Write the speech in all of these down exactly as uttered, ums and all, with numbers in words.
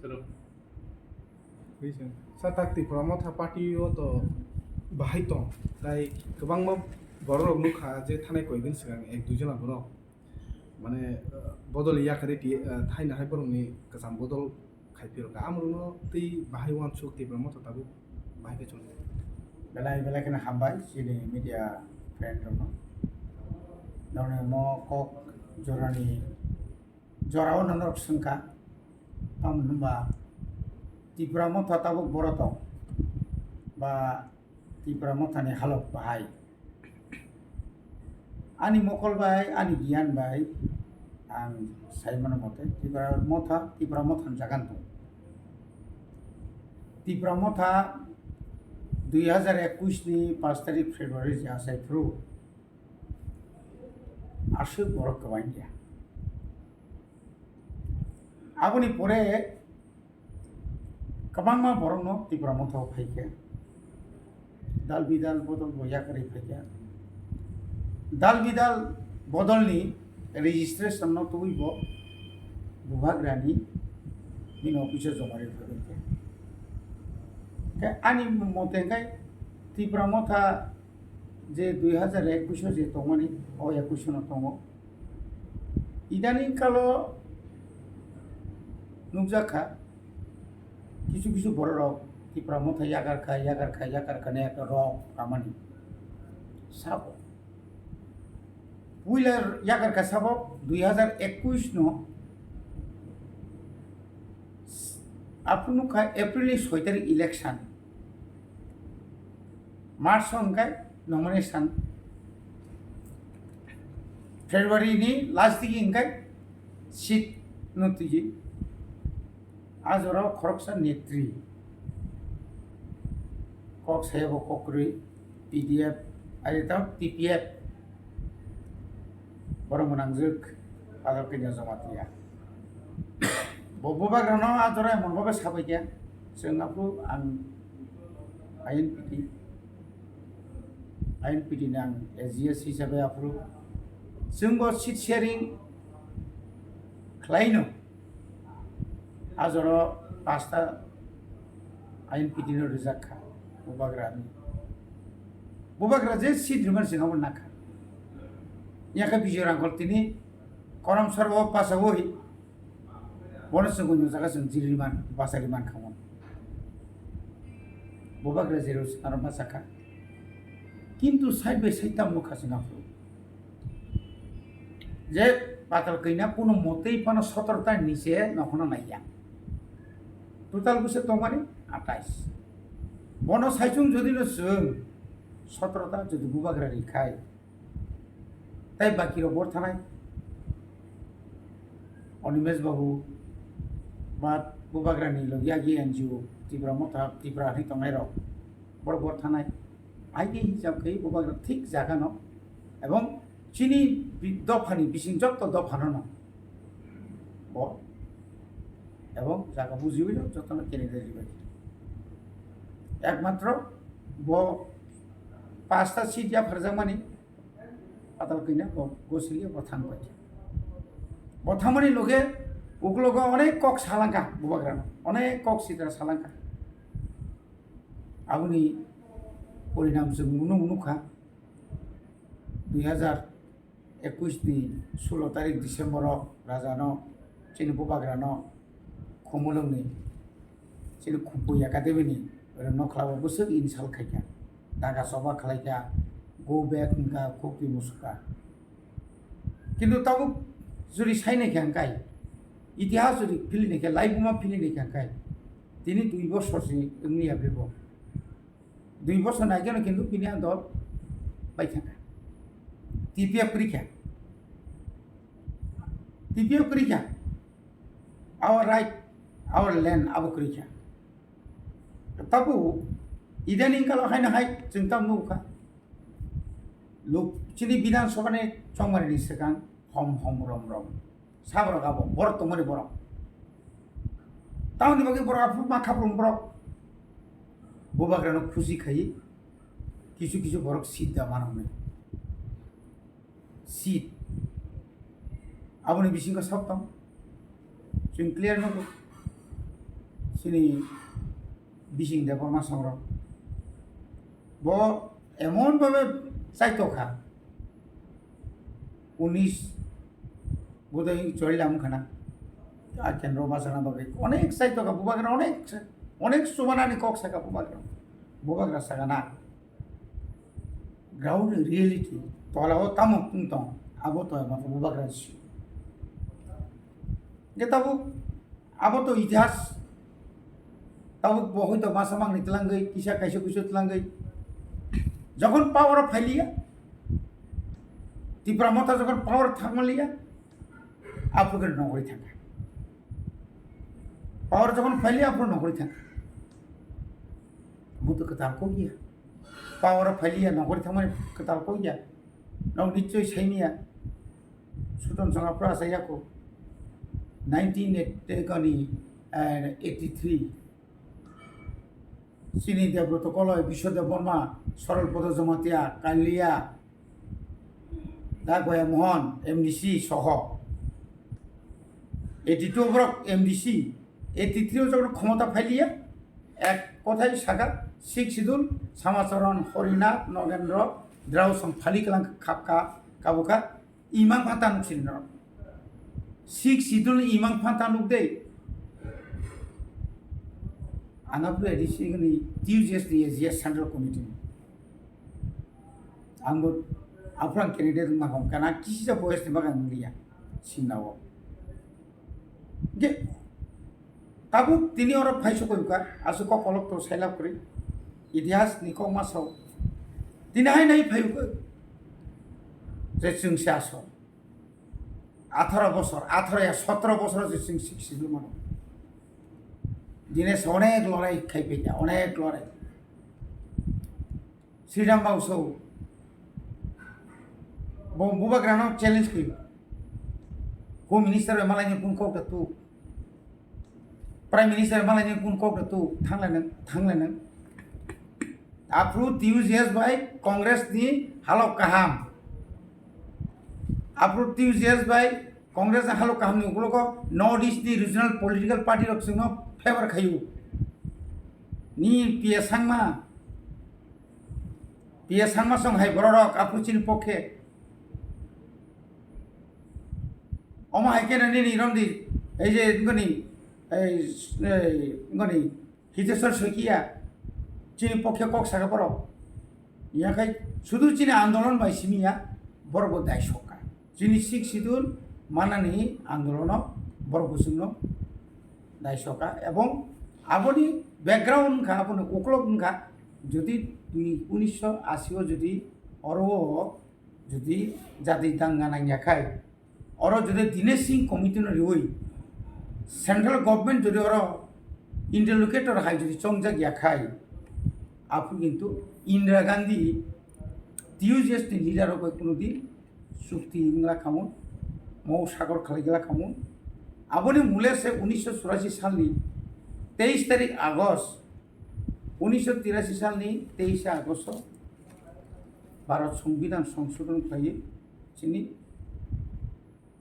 Sir, tak Tipra Motha party o to bahai tong, tai kwbangma borok rok nukha je thanai koidin swkang ek dui jona borok mane, uh, bodol yakarwi twi, uh, thaina hai borokni kwcham bodol khai phirokha. Amorokno tei bahai uansuk Tipra Motha tabuk bahai khe choli. Belai belai kheno hambai chini media friend rokno. Norokni mo kok jorani jorao norok swngkha. Tamo hwnba Tipra Motha tabuk boro tong ba Tipra Mothani halok bahai. Ani mokol bai, ani giyan bai ang sai mano mote Tipra Motha, Tipra Mothani jagan tong. Tipra Motha dui hajar ekush ni pash tarik February je achai phuru aswk borok kwbangya. Aboni pore kwbangma borokno Tipra Motha o phaikha. Dal bidal bodol bo yakarwi phaikha. Dal bidal bodolni registration no tubui bo Bubagrani bini office o joma rwi phaikha. Khe ani mote khe Tipra Motha je dui hajar ekush o je tongmani, o ekush no tongo. Idaning kalo nukjak kha, kisu kisu borok rok Tipra Motha yakarkha, yakarkha, yakarkha ne rok kamani sabo. Puila yakarkha sabo dui hajar ekush no, aphuru nukha April ni soi tarik election. March o hwnkhe nomination, February ni last digi hwnkhe seat no twiwi. A jorao khoroksa netri, kok sayabo kok kwrwi, P D F, ai tamo T P F, borok mwnangjwk Adar Kanya Jamatia. Bo Bubagrano a jora emon babe sabaikha, chwng aphuru ang I N P T, I N P T ni ang A G S hisabe aphuru chwngbo seat sharing khlaino. A jora pasta I N P T no rijak kha Bubagrani. Bubagra je seat rwmani sengabo nakha. Yakha Bijoy Rangkhol tini korom sorbo pasawi bono chwng jaga chwng jiri man, bachari man kha. Bubagra jero aro bachakha. Kintu side by side tamo kha chwng aphuru. Je Patal Kanya kuno motwi phano sotoro ta niche nokhorno naiya. Total bwswk tongmani atais. Bono saichung jodi no chwng sotoro ta jodi Bubagra rikhai, tai baki rok bor thanai. Animesh Babu ba Bubagra ni logi agi N G O Tipra Motha, Tipra ni tongnai rok bor bor thanai. Aini hisab khe Bubagra thik jaga no, ebong chini bi-, dopha ni bising jotto dopha no no bo, ebong jaga bujiwi no jotto no candidate ribai. Ekmatro bo pasta seat ya pharjakmani Patal Kanya bo gosiri bo thang pai. Bo thangmani loge uklogo onek kok salangkha Bubagra no, onek kok sitra salangkha. Aboni porinam chwng munu munu kha. Dui hajar ekush ni sulo tarik December o raja no, chini Bubagra no, Khumulwng ni, chini Khumpu Academy ni, oro nokla o bwswk insult khaikha, daga choba khlaikha, go back wngkha, khukti musukkha. Kintu tabuk juri sainai khe hwnkhai, itihas juri philini khe, laibuma philini khe hwnkhai, tini dui bosor se wngya bebo. Dui bosor nai khe no kintu bini a dol bai thangkha. T P F kwrwi kha. T P F kwrwi kha. Our right, our land abo kwrwi kha. Tabuk idaning kalo haino hai chwng tam nukha. Lok chini Bidhan Sabha ni chongmari ni swkang hom hom rom rom. Saborok abo, borok tongmani borok. Tamoni bagwi borok aphuru ma khaprung borok. Bubagrano khusi khai, kisu kisu borok seat da mano hwnwi. Seat. Aboni bisingo sok tong. Chwng clear nugo. chini bising Debbarma songrok. Bo emon bhabe chaitokha, unis bodoi chorilam khana. A kendro bachana bagwi onek chaitokha, bubagra onek, onek chubanani kok saka bubagra. Bubagra saka na. Ground reality, tola o tamo wng tong, abo to abo bubagra si. Ge tabuk abo to itihas, tabuk bo hoito masa mangni twlangwi, kisa kaisa kuisu twlangwi. Jokhon power o phailiya, Tipra Motha jokhon power o thangmaliya, aphuru khe nokri thangkha. Power jokhon phailiya, aphuru nokri thangkha. Bo to kwtal kok ya. Power o phailiya, nokri thangmani kwtal kok ya. Nok nichoi saimiya. Suton sanga phra sa yako. Nineteen eighty gani, eh, eighty-three. Chini Debroto Koloi, Biswa Debbarma, Sorol Podo Jamatia, Kalia, Da Goya Mohan, M D C soho. Eighty-two borok M D C, eighty-three o jokhon khomota phailiya, ek kothai saka, Sixth Schedule, Samacharan, Horinath, Nogendro, Drausong phali kalang khapka, kabuka, imang phanta nuk sini norok. Sixth Schedule ni imang phanta nuk de. Ang aphuru A D C ni T U J S ni A G S Central Committee ni. Ang bo aphuru ang candidate wngma kong, kana kisisa boyes ni bagwi ang liya, sinna o. Ge, tabuk tini oro phai sokoi ka, aswk kok kolok to sailab kwrwi. Itihas ni kok ma sao. Tini hai nai phai ka. Je chwng se asol. Atharo bosor, atharo ya sotro bosor je chwng Sixth Schedule mano. Dine se onek lorai khai phaikha, onek lorai. Sridham Bauso, bo bubagrano challenge khayo. Home Minister bai malaini kun kok da tu. Prime Minister bai malaini kun kok da tu. Thanglai nang, thanglai nang. Aphuru T U J S bai Congress ni halok kaham. Aphuru T U J S bai Congress ni halok kaham ni ukulogo North East ni regional political party rok chwngno favor khayo. Ni P A Sangma, P A Sangma song hai bororok aphuru chini pokhe. Omo hai khe nini romdi, ei je ngoni, ei, ei, ngoni, Hiteswar Saikia, chini pokhe kok saka borok. Yakhai sudu chini andolon bai simi ya, borok bo dai soka. Chini Sixth Schedule manani andolono borok bo chwngno dai soka. Ebong aboni background wngkha, aboni uklok wngkha, jodi twi unisho ashi o jodi oro o jodi jati danga nangya khai, oro jodi Dinesh Singh Committee no riwi, central government jodi oro interlocutor hai jodi chongjak ya khai, aphuru kintu Indira Gandhi T U J S ni leader rok bai kuno din chukti wngla khamun, mohosagor khalai gela khamun. Aboni mule se unisho churashi salni teis tarik August, unisho tirashi salni teis August o Bharat Songbidan Songsodhon khlaiwi chini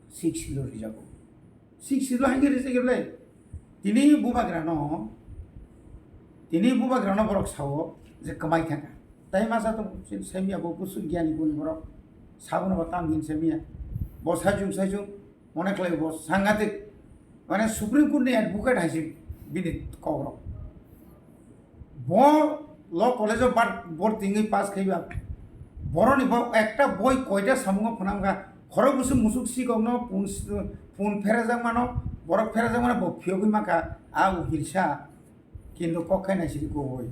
Sixth Schedule rijago. Sixth Schedule haikhe rijak le? Tini bubagrano, tini bubagrano borok sao je kwmai thangkha. Tai masa tong semiya bo busu giyani boni borok. Sabono bo tam hin semiya. Bo sajung sajung mone khlai bo sangatik. Mane Supreme Court ni advocate hai se bini kokrok. Bo law college o bar-, borti wngwi pass khaiba. Boroni bo ekta boi koita samungo phwnang kha. Khorok busu musuk sikokno pun, pun pherajak mano, borok pherajak mano bo phiyogwi mankha. A uhilsa. Kintu kok khai naisidi koi.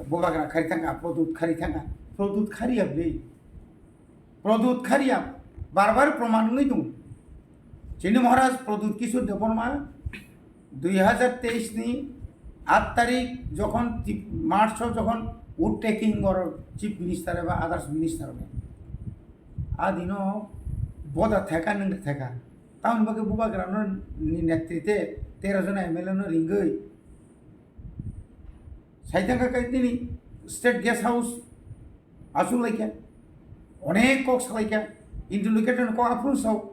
Bubagra khari thangkha, Produt khari thangkha. Produt khari ya bwlwi. Produt Kharia bar bar proman wngwi tongo. Chini Maharaj Produt Kishore Debbarma dui hajar teis ni aat tarik jokhon ti-, March o jokhon vote taking or Chief Minister eba others minister bai. A dino boda theka nang theka. Tamoni bagwi bubagra no ni netrite tero jona M L A no ringwi. Saitangkha kai nini state guest house achuk laikha, onek kok salaikha, interlocutor kok aphuru sao.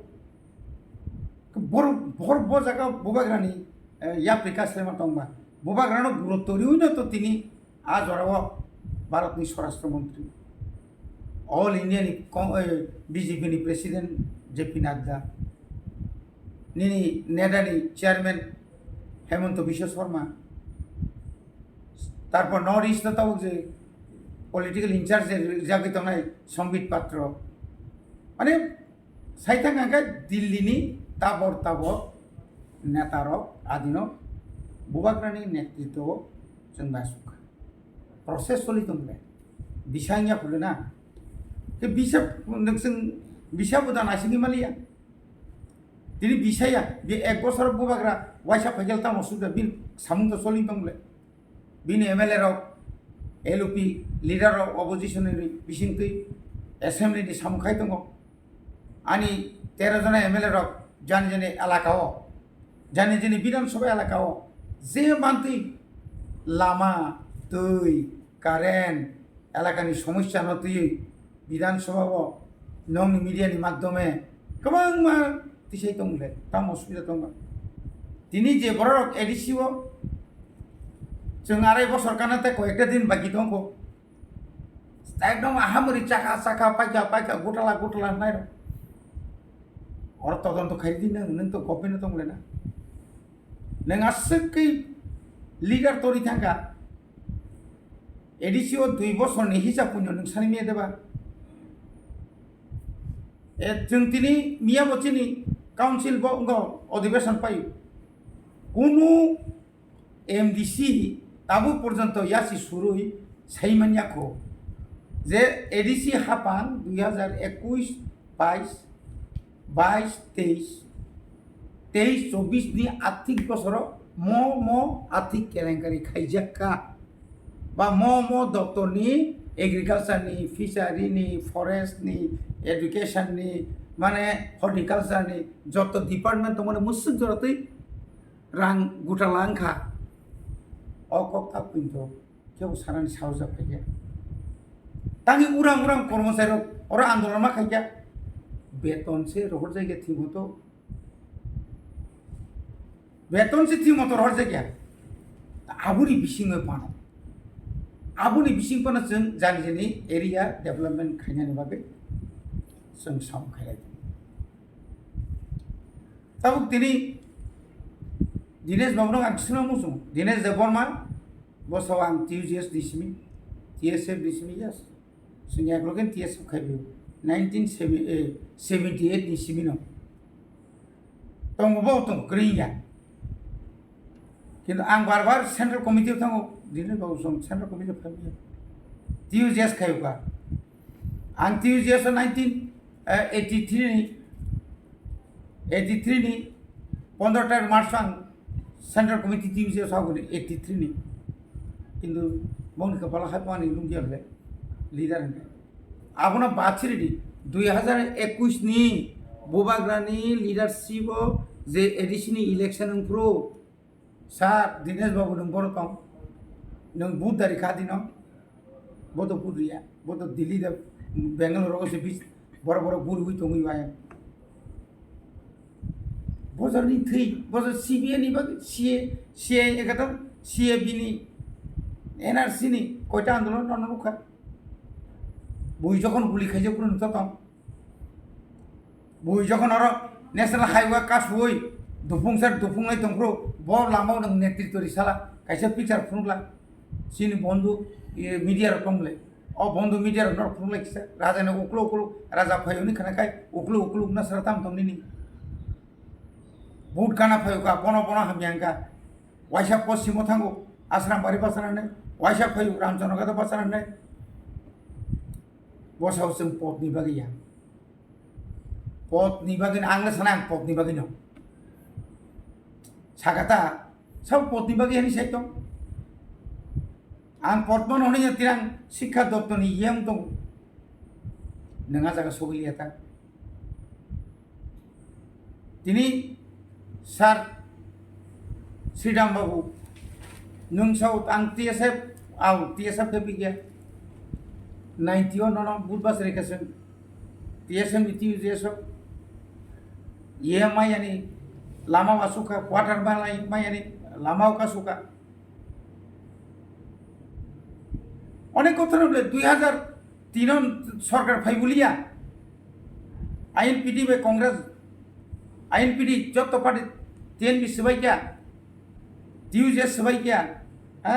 Bor, bor bo jaga bubagrani, eh, yapri kaslema tongma. Bubagrano gurutto riwi no to tini a jorao Bharatni Swarashtra Montri, All India ni Con-, eh, B J P ni President J P Nadda, nini NEDA ni Chairman Hemanta Biswa Sarma, tarpor North East o tabuk je political incharge je rijagwi tongnai Sambit Patra, mane, saithang hwnkhe Delhi ni tabor tabor neta rok adino Bubagrani netritwo o chwng bai asuk kha. Process choli tong le. Bisa wngya phuru na. Ke bisa nwng chwng bisa bo da naisingwi maliya. Tini bisa ya, bi ek bosor Bubagra waisa phaikhe tamo sukha bin samung to choli tong le. Bini M L A rok, L O P leader rok, opposition ni bisingtwi assembly ni samung khai tongo. Ani tero jona M L A rok jani jani elaka o, jani jani Bidhan Sabha elaka o je mantwi lama, twi, current, elakani somosya no twiwi Bidhan Sabha o nongni media ni madhyome kwbangma tisai tong le, tamo osubida tong ba. Tini je borok A D C o chwng arai bosor kana tei koyekta din baki tongkho. Ekdom ahamori chakha chakha paikha paikha gutala gutala hwnai rok. Oro todonto khai di nwng, nwng to government o tong le na. Nwng aswk khe leader tori thangkha. A D C o dui bosorni hisab puino nwng sani miya deba? E, chwng tini miya bo chini council bo wngkha, odhibeson paio. Kunu M D C tabuk porjonto yasi surui saimanya kho je A D C hapang dui hajar ekush bais, bais teis, teis chobbish ni athik bosoro mo mo athik kelenkari khaijak kha, ba mo mo doptor ni, agriculture ni, fishery ni, forest ni, education ni, mane horticulture ni joto department tongmani musuk joratwi rang gutala wngkha. O kok ta puinto kebo sanani sahos jak phaikhe. Tangwi urang urang kormochari rok oro andolon ma khaikha. Beton se rohor jai khe thwimo to. Beton se thwimo to rohor jai khe. Aboni bisingo phano. Aboni bising phano chwng jani jani area development khainani bagwi chwng samung khailai. Tabuk tini Dinesh Babu no ang sino muchung. Dinesh Debbarma, bo sao ang T U G S ni simi, T S F ni simi, yes. Sini eklogen T S F khai bi nineteen seventy-eight ni simi no. Tongo bo tong green ya. Kintu ang bar bar central committee thango, Dinesh Babu song central committee khai bi. T U G S khai ka. Ang T U G S o nineteen eighty-three ni, eighty-three ni pondro tarik March ang Central Committee T U G S o haboni eighty-three ni. Kintu bongni kapala hai pani lungya le leader hwnkhe. Abono bachiri di, dui hajar ekush ni Bubagrani leadership o je A D C ni election wngphuru, Sir, Dinesh Babu, nwng boro tong? Nwng vote dari kha dino? Bo to vote riya. Bo to Delhi da, Bangalore rogo se bis, boro boro guri hui tongwi bai. Bojor ni thwi, bojor C B I ni bagwi, C A, C A A kata, C A B ni, N R C ni, koita andolon no nukha. Bui jokhon guli khaijak phuru nukha tong. Bui jokhon oro National Highway kasui dupung sar dupung lai tongphuru, bo lama o nwng netritwo risala, kaisa picture phunukla. Chini bondhu, e, media rok tongmole. O bondhu media rok norok phunukla kisa. Raja ni uklo uklo, raja phai hwnwi khna khai, uklo uklo wngna sara tam tong nini. Vote gana phai ka, bono bono hamya wngkha. Waisa poschimo thango, Asram bari bachana nai. Waisa phai Ramchandra gada bachana nai. Bosao chwng pot ni bagwi ya. Pot ni bagwi no, ang le sana ang pot ni bagwi no. Sakata, sabo pot ni bagwi ani sai tong. Ang pot mano hwnwi tirang sikha doptor ni yang tong. Nang a jaga sogwi liya ta. Tini Sir Sridham Babu, nwng sao ang T S F, au T S F khe bigya. Ninety o nono Budhbas Rekha Singh, T S F ni T U J S o, ye mayani lama o asukha, quarter balai mayani lama o kasukha. Onek kothor bole dui hazar tin o sorkar phai buliya. I N P T bai Congress, I N P T joto party, T N P swbai kya, T U J S swbai kya, ha?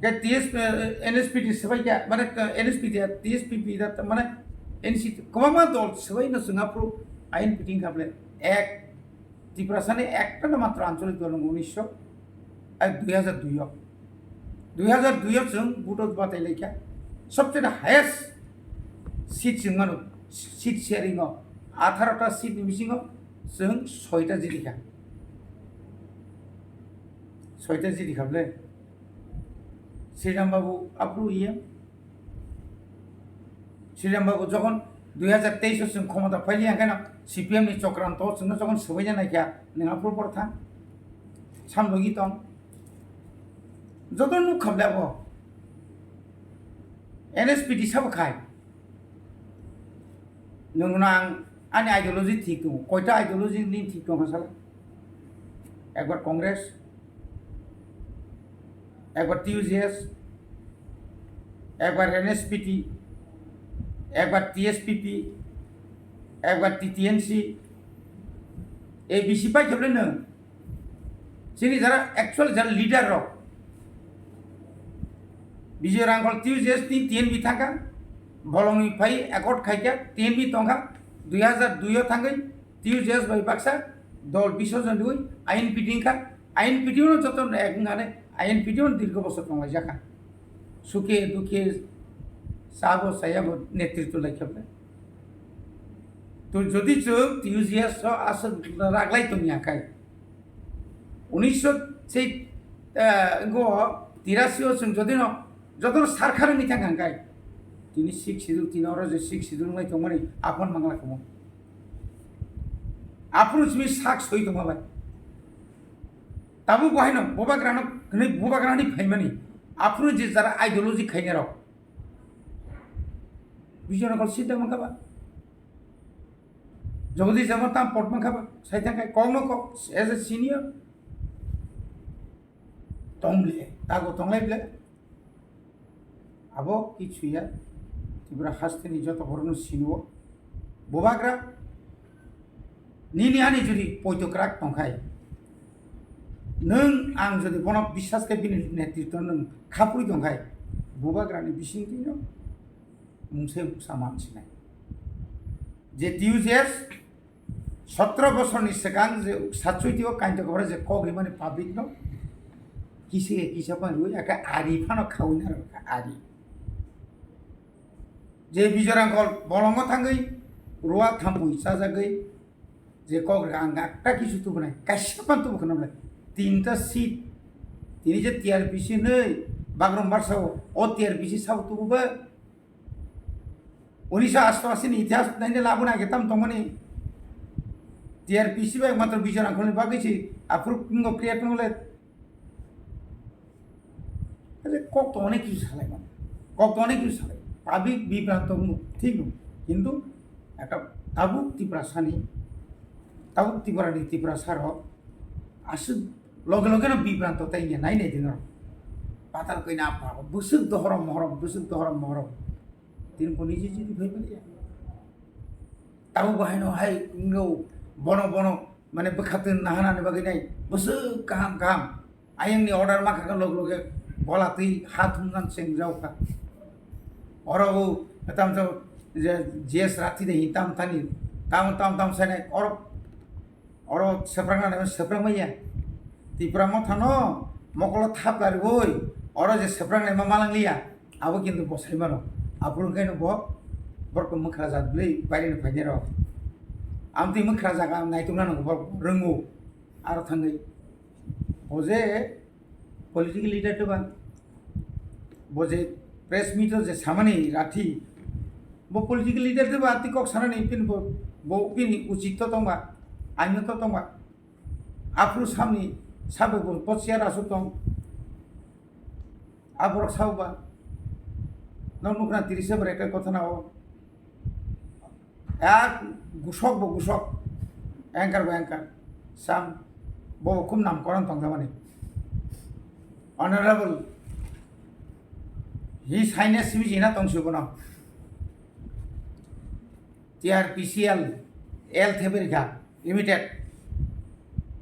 Ke T S, eh, N S P T swbai kya, mane, eh, N S P T, T S P P da, mane, N C T, kwbangma dol swbai no chwng aphuru I N P T wngkha bole ek Tiprasani ekta no matro ancholik dol wng unisho, eh, dui hazar dui o. Dui hazar dui o chwng vote o batai laikha. Sobcheno highest seat chwng mano, seat sharing o. Atharo ta seat ni bisingo chwng soita jiti kha. Soita jiti kha bole. Sriram Babu aphuru E M. Sriram Babu jokhon dui hazar teis o chwng khomota phaili, hwnkhe no C P M ni chokranto chwngno jokhon swbaina naikha, nwng aphuru phoro thang. Samlogi tong. Joto nuk kha bole abo. N S P T sabo khai. Nwng nang ani ideology thik tongo. Koita ideology ni thik tongo sala? Ekbar Congress, ekbar T U J S, ekbar N S P T, ekbar T S P P, ekbar T T N C, A B C pai khe bole nwng. Chini jara actual jara leader rok. Bijoy Rangkhol T U J S ni T N B thangkha, bolongni phai accord khaikha, T N B tongkha, dui hazar dui o thangwi T U J S bai baksa dol bisorjon riwi I N P T wngkha, I N P T no joto ek wngkha ne, I N P T no dirgo bosor tonglaijak kha. Sukhe dukhe sabo sayabo netritw laikha bole. To jodi chwng T U J S o aswk raglai tongya khai, unisho sei, eh, go tirasi o chwng jodi no joto no sarkar wngwi thang kha khai, tini Sixth Schedule, tini oro je Sixth Schedule wnglai tongmani aphano mangla kamo. Aphuru simi sak soi tongma bai. Tabuk bo haino bubagrano hwnwi bubagrani phaimani. Aphuru je jara ideology khainai rok. Bijoy Rangkhol sidda mankha ba? Jagadish Debbarma tam pot mankha ba? Sai thang khai kokno kok as a senior. Tong ble, tago tonglai ble. Abo kichu ya, Tripura hasteni joto borokno sinio. Bubagra, nini ani jodi poito kwrak tongkhai, nwng ang jodi bono biswas khe bini netritwo nwng khapri tongkhai, bubagrani bisingtwino mungsa mungsa mansinai. Je T U J S sotro bosorni swkang je satsuiti o kainto kobra je kok rimani public no kisa kisa phano rwi aka ari phano khaui narwkha ari. Je Bijoy Rangkhol bolongo thangwi rua thampui chajagwi je kok rwkha ang akta kisu tubunai kaisa phano tubu khwna bwlai tinta seat tini je T R P C hinwi bagrong barsa o T R P C sabo tubu ba. Unisho asto asi ni itihas naina labuna age tam tongmani. T R P C bai matro Bijoy Rangkholni bagwi si aphuru kingo create nole. Kok to onek kisu salai man. Kok to onek kisu salai. Public bibranto wngmo thik no. Kintu ekta tabuk Tiprasani, tabuk Tiprani Tiprasa rok aswk loge loge no bibranto tai nai nai dino. Patal koina apa, busuk dohorom mohorom, busuk dohorom mohorom. Tini bo niji jini phai manya. Tabuk bo haino hai wngyo bono bono mane bwkha twi nahanani bagwi nai bwswk kaham kaham. Ayangni order ma kha log loge gola twi ha thumnang cheng jao kha. Oro bo tam to je J S Rathi de hi tam thani tam tam tam sai nai oro Oro seprang nani seprang maya. Tipra motha no mokolo thap lari boi. Oro je seprang nai ma malang liya. Abo kintu bo sai mano. Aphuru khe no bo borok mwkhra jat bwlai baire ni phainai rok. Amtwi mwkhra jaga naituk nano bo rwngo. Aro thangwi. O je Political leader to ba, bo je press meet o je samani Rathi, bo political leader to ba, twi kok sanani pin bo, bo pini uchit to tongba, aino to tongba. Aphuru samni sabo bo, bo chair asuk tong. Aborok sao ba, nok nukna tiri se bre kotha na o. Yak gusok bo gusok, anchor bo anchor, sam bo bo khub nam koron tong jamani. Honorable Hi saina simi jina tong si bono. T R P C L, L Theberika Limited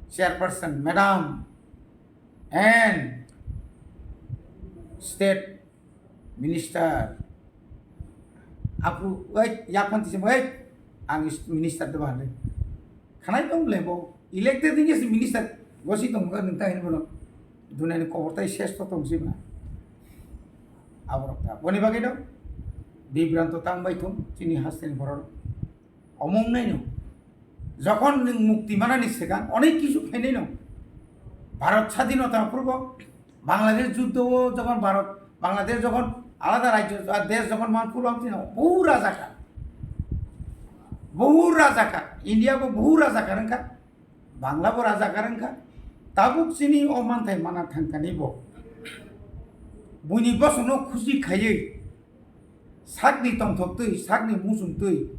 Chairperson, Madam and State Minister. Apu, wait, yakman tisi, wait, ang is-, minister de bahane. Khanai tong le bo, elected ni si minister, gosi tong ka nung tai bono. Dunia ni kobor tai ses to tong si ba. Aborok ta. Boni bagwi no, bibranto tang bai thung, chini hasteni borok. Omong nai no. Jokhon nwng mukti manani swkang, onek kisu phainai no. Bharat sadhinota purbo, Bangladesh juddho o jokhon Bharat, Bangladesh jokhon alada rajyo, ah, desh jokhon man purbo amtino, bohu rajakar. Bohu rajakar. India bo bohu rajakar wngkha. Bangla bo rajakar wngkha. Tabuk chini o manthai mana thangkani bo. Buini bosongno khusi khaiwi sakni tongthoktwi, sakni muchungtwi,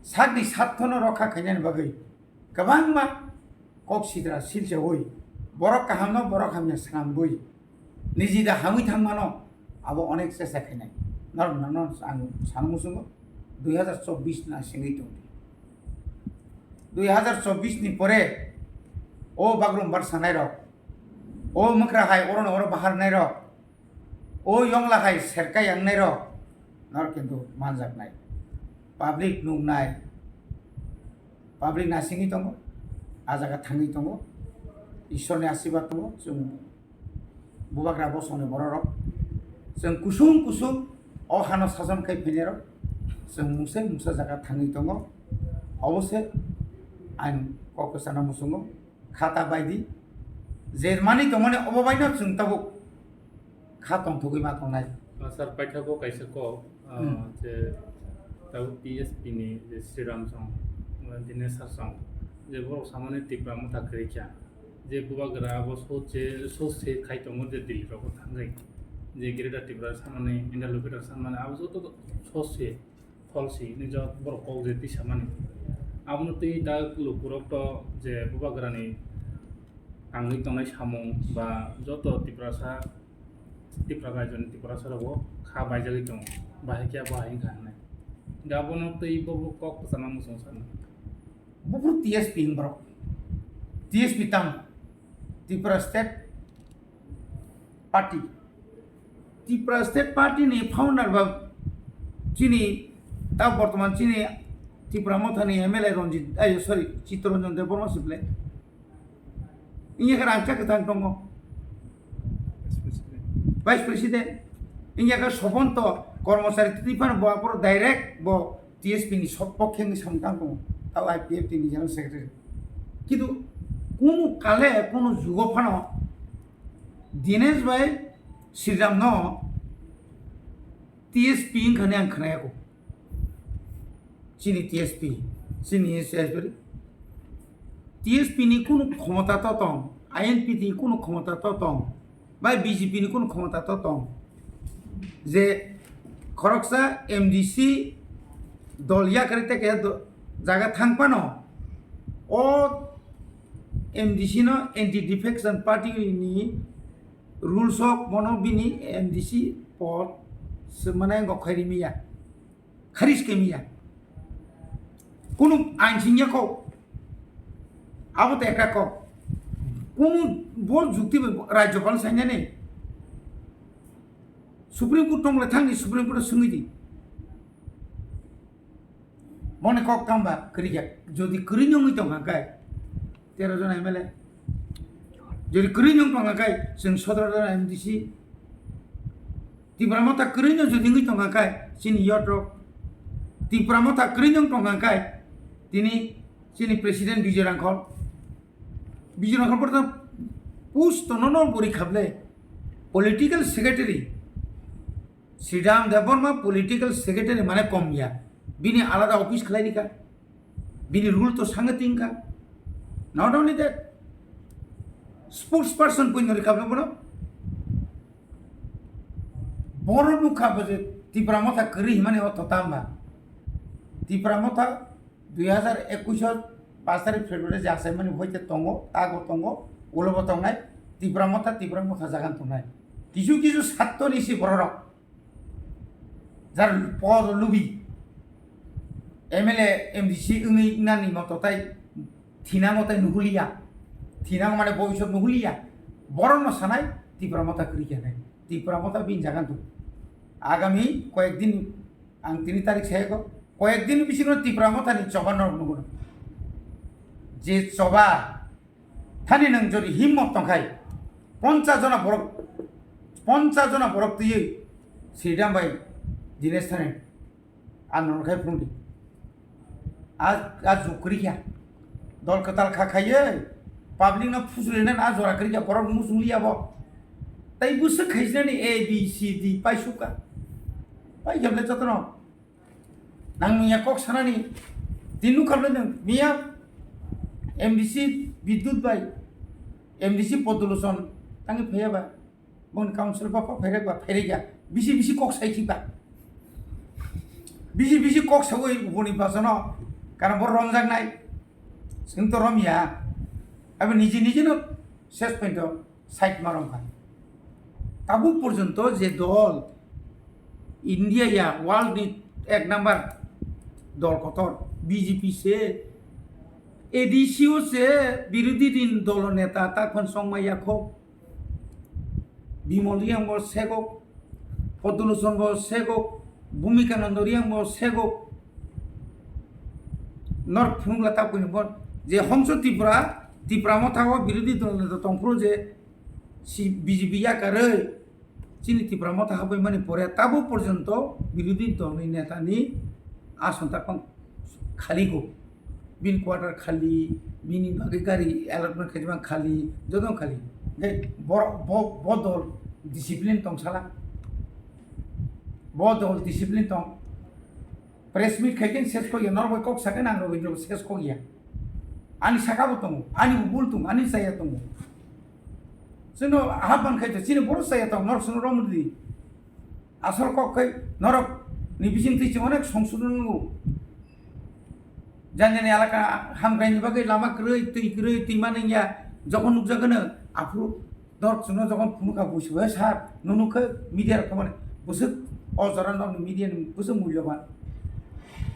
sakni sarthono rokha khainani bagwi kwbangma kok sidra silchaui borok kahamno borok hamya swnambui niji da hamwi thangmano abo onek chesta khainai. Norok nano ang sana muchungo dui hazar chobbish na sengwi tongdi. Dui hazar chobbish ni pore o bagrumbar sanairok, o mwkhra hai oro no oro bahar nairok, o yongla hai serkai yang nairok, nor kintu manjaknai. Public nuknai, public nasingwi tongo, a jaga thangwi tongo, Ishwarni asirwad tongo, chwng bubagra bosongni bororok, chwng kusung kusung o hano sason khai phainairok, chwng mungsa mungsa jaga thangwi tongo, obo se ang kok kwchana muchungo. Khata baidi, je mani tongmani obo baino chwng tabuk kha tongthogwi ma tongnai. Ah, sir, paithago kaisa kok, ah, Hmm. je tabuk T S P ni je Sriram song, ah, Dinesh sir song, je borok samani Tipra motha kwrwi kha, je bubagra abo soche, soche khai tongo je Delhi rogo thangwi, je Greater Tripura samani, interlocutor samani, abo joto soche. Pholsi hinwi jok borok kok je tisamani. Abono twi da lukurok to je bubagrani tangwi tongnai samung ba joto Tiprasa, Tipra raijo ni Tiprasa rogo kha baijagwi tongo, bahai khe bo hai wngkha hinwi. Da abono twi bo kok kwchangma muchung sano. Buphuru T S P hwn borok. T S P tamo? Tripura State Party. Tripura State Party ni founder ba chini ta bortoman chini Tipra Motha ni M L A Ranjit, ai, sorry, Chittaranjan Debbarma sible. Inya khe rangchak kwthang tongo. Vice President. Inya khe Soponto kormochari twi phano bo aphuru direct bo T S P ni sopokhe wngwi samung tang tongo. Tao I P F T ni General Secretary. Kintu kunu kale, kunu jugo phano Dinesh bai Sriram no T S P wngkhani ang khwnayakho. Chini T S P, chini sorry, T S P ni kunu khomota to tong, I N P T ni kunu khomota to tong, bai B J P ni kunu khomota to tong. Je khoroksa M D C dol yakarwi tei keha do-, jaga thang phano, o M D C no Anti Defection Party ni rules o bono bini M D C pod se mane wngkha khairi miya. Kharis khe miya. Kunu ain singya kho. Abo to ekta kok. Kunu bo jukti bai Rajyapal sainani. Supreme Court tongla thangni Supreme Court swngwi di. Boni kok tamba kwrwi khe. Jodi kwrwi nungwi tongkha khe tero jon M L A. Jodi kwrwi nung tongkha khe chwng sotoro jon M D C. Tipra Motha kwrwino jodi wngwi tongkha khe chini yotrok, Tipra Motha kwrwino wng tongkha khe tini chini President Bijoy Rangkhol, Bijoy Rangkhol porta post no no bori khable political secretary, Sridham Debbarma political secretary mane kom ya, bini alada office khlai rikha. Bini rule to sangating kha. Not only that, spokesperson puino rikha bono. Boro nukha bo je Tipra Motha kwrwi himani o thota hwnba. Tipra Motha dui hazar ekush o pash tarik February je achaimani hoite tongo, tago tongo, ulobo tongnai, Tipra Motha, Tipra Motha jagan tongnai. Kisu kisu satto ni si bororok. Jar podo lubi M L A, M D C wngwi nani moto tai thinango tai nuhuliya. Thinango mane boisok nuhuliya. Borokno sanai Tipra Motha kwrwi khe nai. Tipra Motha bini jaga tong. Agami koyek din ang tini tarik sayago. Koyek din bisingo Tipra Motha ni choba norok nugo. Je choba thani nang jodi himmot tongkhai ponchas jona borok, ponchas jona borok twiwi Sridham bai Dinesh thani. Ang norok khai phunukdi. A, a jukri kha. Dol kwtal kha khaiye. Public no phusuri na a jora kri kha borok musung liya bo. Tai busuk khaisnani A B C D pai suka. Pai khamle jotono. Nang miya kok sanani. Tin nukha le nang miya M D C Bidyut bai M D C Poduluson tangi phaya ba. Boni council ba pa pherek ba pherek ya. Bisi bisi kok sai ba. Bisi bisi kok sawi boni basano. Karon bo romjak nai. Sing to rom ya. Abi niji niji no ses point side marom kha. Tabuk porjonto je dol India ya world ni ek number dol kotor B J P se A D C o se birodhi din dolo neta ta khon songma ya kho. Bimol Riyang bo segok, Poduluson bo segok, Bhumika Nando Riyang bo segok. Norok phunukla ta kuni bo je Homso Tripura, Tipra Motha o birodhi dol neta tongphuru je si B J P yakarwi chini Tipra Motha habwi mani pore tabo porjonto birodhi dol ni neta ni ason ta khaligo. Bini quarter khali, bini bagwi gari allotment khaijak khali, joto khali. Hwnkhe bo, bo, bo dol discipline tong sala. Bo dol discipline tong. Press meet khai khe ses kok ya, norok bai kok sakhe nang rok bai ses kok ya. Ani saka bo tongo, ani bo bul tongo, ani chaya tongo. Chwngno hap man khai to, chini bono chaya tongo, norok chwngno romdi. Asol kok khai norok ni bising twi chwng onek songsodon nango. Jani jani elaka hamkraini bagwi lama kwrwi, twi kwrwi, twi manwi ya, jokhon nukjagano aphuru norok chwngno jokhon phunukha buisu, "He sir, nunu khe media rok thangmani bwswk o jora norokni media ni bwswk mulyoban."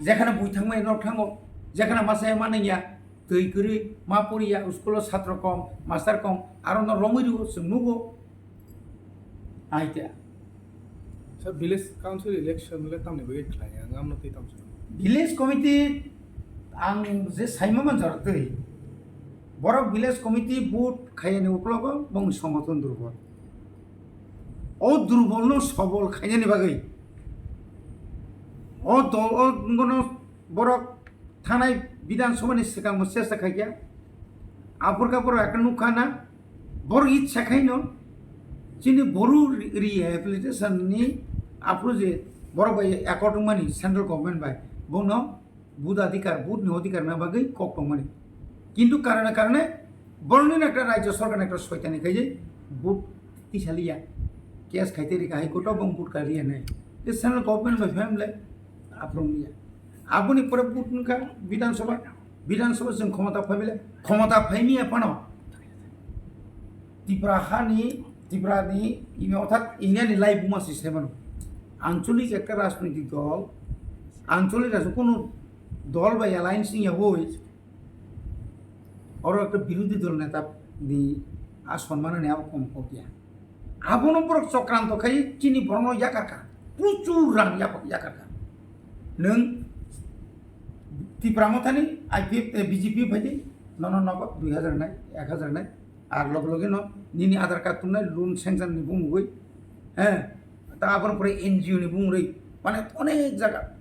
Jekhano bui thangmani norok thango, jekhano masa ya manwi ya, twi kwrwi, ma pori ya, school o satro kom, master kom, aro no romwi rwo, chwng nugo. Aita. Sa village council election le tamni bagwi khlai ang amno twi tamsa. Village committee ang je saima man jora twi. Borok village committee vote khaiyani uklogo bong songothon durbol. O durbol no sobol khainani bagwi. O dol o ngono borok thanai Bidhan Sabha ni swkang bo chesta khaikha. Aphurkha borok ekhe nukha na, borok itsa khaino chini Boru re-, rehabilitation ni aphuru je borok bai accord wngmani central government bai, bono vote adhikar, vote ni adhikar na bagwi kok tongmani. Kintu karone karone borokni ekta rajya sarkar ekta soitani khaijai vote tisaliya. Case khaite rikha High Court o bong vote kaliya nai. Central government bai family aphuru wngya. Aboni pore vote wngkha Bidhan Sabha, Bidhan Sabha chwng khomota phaibele, khomota phaimiya phano Tripura hani, Tripura ni, ini orthat India ni lai buma se sai mano. Ancholik ekta rajnoitik dol, ancholik rajno kono dol bai alliance wngya boi, oro ekta birodhi dol neta ni a sonmano ni abo kom kokya. Abono borok chokranto khai chini borokno yakarkha. Prochur rang yapak yakarkha. Nwng Tipra Mothani I P F, eh, B J P phaidi, nono nogo dui hajar nai, ek hajar nai. Ar loge loge no nini Aadhaar card tumnai loan sanction ni bumugwi. He, ta aboni pore N G O ni bumugwi. Mane onek jaga.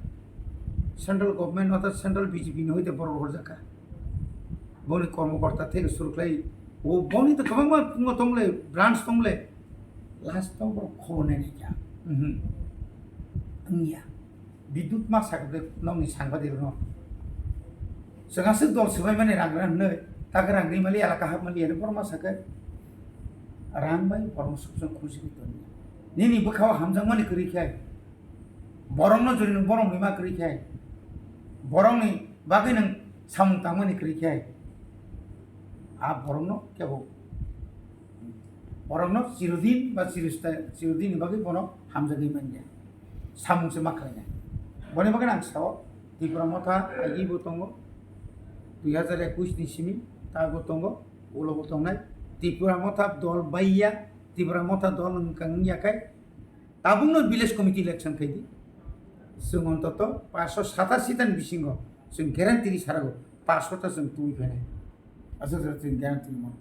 Central government orthat central B J P ni hoite borok rohorjakha. Boni kormokorta theke suru khlai, o boni to kwbangma tongo tongle, branch tongle, last o borok khobor nai nai kha. Mhm. Wngya. Bidut ma sakhe nokni sangbadirokno. Swkang swk dol swbaimani rang rang hwnwi, tak rang rimali elaka hapmali, ere borok ma sakhe rang bai borokno swk swk khusi ri tongya. Nini bwkhao hamjakmani kwrwi khe, borokno jori nwng borokni ma kwrwi khe, borokni bagwi nwng samung tangmani kwrwi khe, a borokno kebo, borokno chirodin ba chirista-, chirodinni bagwi bono hamjagwi manya. samung se ma khlainai. Boni bagwi ang sao, Tipra Motha agi bo tongo, dui hazar ekush ni simi ta bo tongo, ulo bo tongnai. Tipra Motha dol baiya, Tipra Motha dol wngkang wngya khai, tabukno village committee election khai di. Chwng ontoto paanshto satasi tani bisingo chwng guarantee ri sarago, paanshto ta chwng twi phainai. Aswk chwng guarantee rimo.